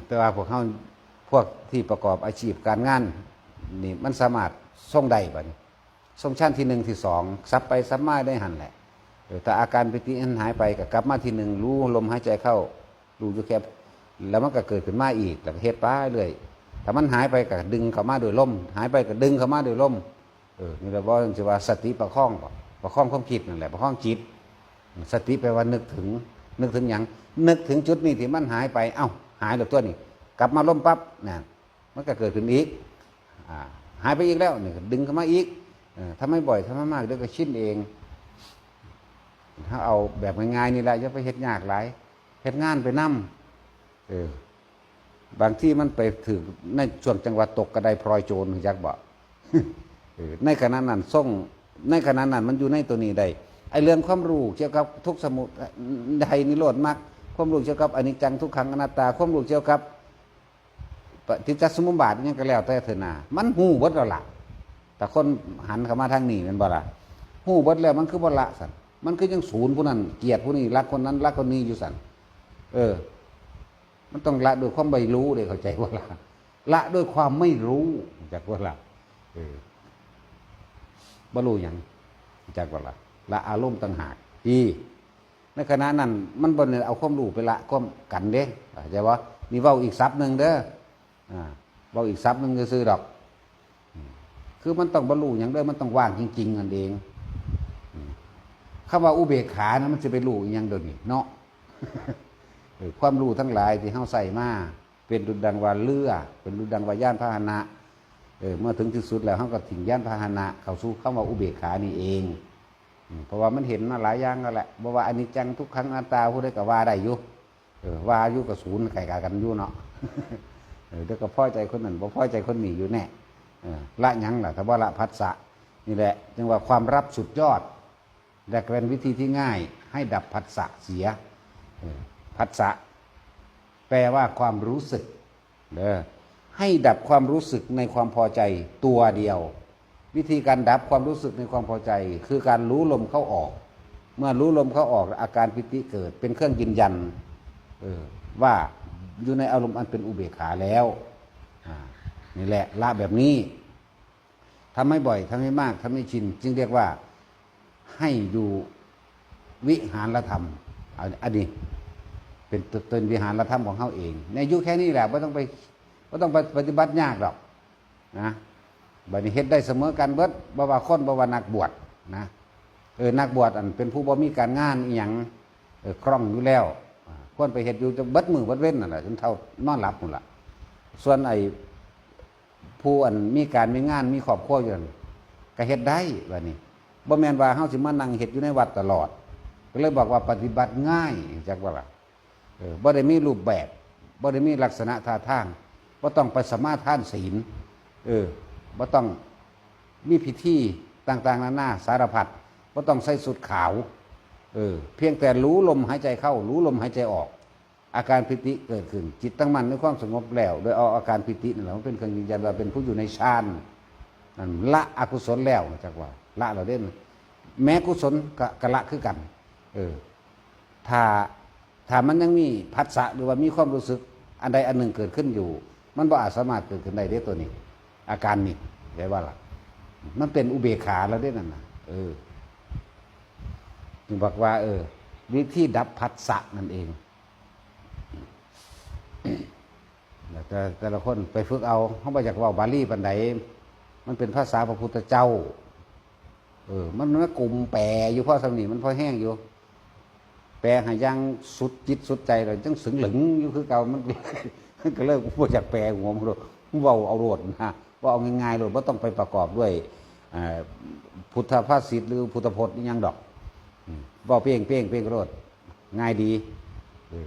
ແຕ່ວ່າພວກເຮົາ ພວກທີ່ປະກອບອາຊີບການງານນີ້ ມັນສາມາດຊົງໄດ້ບັດນີ້ ຊົງຊັ້ນທີໜຶ່ງ ທີສອງ ສັບໄປສັບມາໄດ້ຫັ້ນແຫຼະ. ເອີ ຖ້າອາການປີຕິມັນຫາຍໄປ ກໍກັບມາທີໜຶ່ງ ຮູ້ລົມຫາຍໃຈເຂົ້າ ຮູ້ຢູ່ແຄ່ ແລ້ວມັນກໍເກີດຂຶ້ນມາອີກ ແລ້ວກໍເຮັດໄປເລື້ອຍ. ຖ້າມັນຫາຍໄປກໍດຶງເຂົ້າມາໂດຍລົມ ຫາຍໄປກໍດຶງເຂົ້າມາໂດຍລົມ. ເອີ ນີ້ລະບໍ່ ເອີ້ນວ່າສະຕິປະຄອງ ປະຄອງຄວາມຄິດນັ້ນແຫຼະ ປະຄອງຈິດ. ສະຕິແປວ່ານຶກເຖິງ ນຶກເຖິງຫຍັງ? ນຶກເຖິງຈຸດນີ້ທີ່ມັນຫາຍໄປ. ເອົ້າ ຫາຍແລ້ວຕົວະນີ້ ກັບມາລົມປັບ ນັ້ນ ມັນກໍເກີດຂຶ້ນອີກ. ອາ ຫາຍໄປອີກແລ້ວ ນີ້ກໍດຶງເຂົ້າມາອີກ. ເອີ ທຳໃຫ້ບ່ອຍ ທຳໃຫ້ມາກ ດຽວກໍຊິນເອງ. ເຮົາເອົາແບບງ່າຍໆນີ້ລະ ຢ່າໄປເຮັດຍາກຫຼາຍ ເຮັດງານໄປນຳ. ເອີ ບາງທີມັນໄປຖືກໃນຊ່ວງຈັງຫວະຕົກກະໄດ້ພລອຍໂຈນ ຮູ້ຈັກບໍ່? ເອີ ໃນຂະນະນັ້ນຊົງ ໃນຂະນະນັ້ນມັນຢູ່ໃນຕົວນີ້ໄດ້. ໄອ້ເລື່ອງຄວາມຮູ້ກ່ຽວກັບທຸກສະມຸໄທນິໂຣດມັກ ຄວາມຮູ້ກ່ຽວກັບອະນິດຈັງ ທຸກຂັງ ອະນັດຕາ ຄວາມຮູ້ກ່ຽວກັບ ປະຕິດຈະສະມຸບາດ ອີ່ຫຍັງກໍແລ້ວແຕ່ເທື່ອນາ ມັນຮູ້ເບິດແລ້ວລະ. ແຕ່ຄົນຫັນເຂົ້າມາທາງນີ້ແມ່ນບໍ່ລະ? ຮູ້ເບິດແລ້ວມັນຄືບໍ່ລະຊັ້ນ? ມັນຄືຍັງສູນຜູ້ນັ້ນ ກຽດຜູ້ນີ້ ລັກຄົນນັ້ນ ລັກຄົນນີ້ຢູ່ຊັ້ນ? ເອີ ມັນຕ້ອງລະດ້ວຍຄວາມໄມ່ຮູ້ເດ້ ເຂົ້າໃຈບໍ່ລະ? ລະດ້ວຍຄວາມໄມ່ຮູ້ ຮູ້ຈັກບໍ່ລະ? ເອີ ບໍ່ຮູ້ຫຍັງ ຮູ້ຈັກບໍ່ລະ? ລະອາລົມຕ່າງຫາກ ອີ ໃນຂະນະນັ້ນມັນບໍ່ໄດ້ເອົາຄວາມຮູ້ໄປລະຄວາມກັນເດ້ ເຂົ້າໃຈບໍ່? ນີ້ເວົ້າອີກສັບໜຶ່ງເດີ ອາ ເວົ້າອີກສັບໜຶ່ງຊື່ໆດອກ ອືມ ຄືມັນຕ້ອງບໍ່ຮູ້ຫຍັງເດີ ມັນຕ້ອງວ່າງຈິງໆນັ້ນເອງ. ອືມ ຄຳວ່າອຸເບກຂານະ ມັນຊິໄປຮູ້ອີ່ຫຍັງດຽວນີ້ເນາະ? ເອີ ຄວາມຮູ້ທັງຫຼາຍທີ່ເຮົາໃຊ້ມາ ເປັນດຸດດັ່ງວ່າເຮືອ ເປັນດຸດດັ່ງວ່າຍານພາຫະນະ ເອີ ເມື່ອເຖິງທີ່ສຸດແລ້ວ ເຮົາກໍຖິ້ມຍານພາຫະນະເຂົ້າສູ່ຄຳວ່າອຸເບກຂານີ້ເອງ. ອືມ ເພາະວ່າມັນເຫັນມາຫຼາຍຢ່າງແລ້ວແຫຼະ ບໍ່ວ່າອະນິດຈັງ ທຸກຂັງ ອະນັດຕາ ຜູ້ໃດກໍວ່າໄດ້ຢູ່. ເອີ ວ່າຢູ່ກໍສູນໃກ້ກັນຢູ່ເນາະ. ເອີ ແຕ່ກໍພໍໃຈຄົນນັ້ນ ບໍ່ພໍໃຈຄົນນີ້ຢູ່ແນ່. ເອີ ລະຫຍັງລະ ຖ້າບໍ່ລະພັດສະ? ນີ້ແຫຼະ ຈຶ່ງວ່າຄວາມລັບສຸດຍອດ ແລະ ກໍເປັນວິທີທີ່ງ່າຍ ໃຫ້ດັບພັດສະເສຍ. ເອີ ພັດສະ ແປວ່າຄວາມຮູ້ສຶກເດີ ໃຫ້ດັບຄວາມຮູ້ສຶກໃນຄວາມພໍໃຈຕົວດຽວ. ວິທີການດັບຄວາມຮູ້ສຶກໃນຄວາມພໍໃຈ ຄືການຮູ້ລົມເຂົ້າອອກ. ເມື່ອຮູ້ລົມເຂົ້າອອກ ອາການປີຕິເກີດ ເປັນເຄື່ອງຢືນຢັນ ເອີ ວ່າຢູ່ໃນອາລົມອັນເປັນອຸເບກຂາແລ້ວ. ອາ ນີ້ແຫຼະ ລະແບບນີ້ ທຳໃຫ້ບ່ອຍ ທຳໃຫ້ມາກ ທຳໃຫ້ຊິນ ຈຶ່ງຮຽກວ່າໃຫ້ຢູ່ວິຫານລະທຳ. ອັນ ອັນນີ້ເປັນ ເປັນວິຫານລະທຳຂອງເຮົາເອງ ໃນຢູ່ແຄ່ນີ້ແຫຼະ ບໍ່ຕ້ອງໄປ ບໍ່ຕ້ອງໄປປະຕິບັດຍາກດອກນະ. ບັດນີ້ເຮັດໄດ້ສະເໝີກັນເບິດ ບໍ່ວ່າຄົນ ບໍ່ວ່ານັກບວດນະ. ເອີ ນັກບວດອັນເປັນຜູ້ບໍ່ມີການງານອີ່ຫຍັງ ເອີ ຄ່ອງຢູ່ແລ້ວ ອາ ຄວນໄປເຮັດຢູ່ເບິດມື້ເບິດເວັນນັ້ນແຫຼະ ຈົນເທົ່ານອນຫຼັບພຸ້ນລະ. ສ່ວນໄອ້ ຜູ້ອັນມີການມີງານ ມີຄອບຄົວຢູ່ນັ້ນ ກໍເຮັດໄດ້. ບາດນີ້ບໍ່ແມ່ນວ່າເຮົາຊິມານັ່ງເຮັດຢູ່ໃນວັດຕະຫຼອດ. ກໍເລີຍບອກວ່າປະຕິບັດງ່າຍ ຮູ້ຈັກບໍ່ລະ? ເອີ ບໍ່ໄດ້ມີຮູບແບບ ບໍ່ໄດ້ມີລັກສະນະທ່າທາງ ບໍ່ຕ້ອງໄປສະມາທານສີນ ເອີ ບໍ່ຕ້ອງມີພິທີຕ່າງໆນານາສາລະພັດ ບໍ່ຕ້ອງໃສ່ຊຸດຂາວ ເອີ ພຽງແຕ່ຮູ້ລົມຫາຍໃຈເຂົ້າ ຮູ້ລົມຫາຍໃຈອອກ ອາການປີຕິເກີດຂຶ້ນ ຈິດຕັ້ງໝັ້ນໃນຄວາມສະຫງົບແລ້ວ ໂດຍເອົາອາການປີຕິນັ້ນແຫຼະມາເປັນເຄື່ອງຢືນຢັນວ່າເປັນຜູ້ຢູ່ໃນຊານ ນັ້ນລະອະກຸສົນແລ້ວ ຈັກວ່າລະແລ້ວເດ້. ແມ້ກຸສົນກະ ກະລະຄືກັນ ເອີ ຖ້າ ຖ້າມັນຍັງມີພັດສະ ຫຼືວ່າມີຄວາມຮູ້ສຶກອັນໃດອັນໜຶ່ງເກີດຂຶ້ນຢູ່ ມັນບໍ່ອາດສາມາດເກີດຂຶ້ນໄດ້ເດ້ໂຕນີ້ ອາການນີ້ ເຫັນບໍ່ລະ? ມັນເປັນອຸເບກຂາແລ້ວເດ້ນັ້ນນະ ເອີ ຈຶ່ງບອກວ່າ ເອີ ວິທີດັບພັດສະນັ້ນເອງ. ແຕ່ ແຕ່ລະຄົນໄປຝຶກເອົາ ເຮົາບໍ່ຢາກເວົ້າບາລີປານໃດ ມັນເປັນພາສາພະພຸດທະເຈົ້າ ເອີ ມັນມາກຸມແປຢູ່ພໍສ່ຳນີ້ ມັນພໍແຮງຢູ່ ແປໃຫ້ຢ່າງສຸດຈິດສຸດໃຈແລ້ວ ຈັ່ງສຶງຫຼຶງຢູ່ຄືເກົ່າ ມັນ ມັນກໍເລີຍບໍ່ຢາກແປຫົວມັນໂລດ ເວົ້າເອົາໂລດນະ ເວົ້າເອົາງ່າຍໆໂລດ ບໍ່ຕ້ອງໄປປະກອບດ້ວຍ ເອີ ພຸດທະພາສິດ ຫຼື ພຸດທະພົດອີ່ຫຍັງດອກ ອືມ ເວົ້າເປ້ງໆ ເປ້ງໂລດ ງ່າຍດີ ເອີ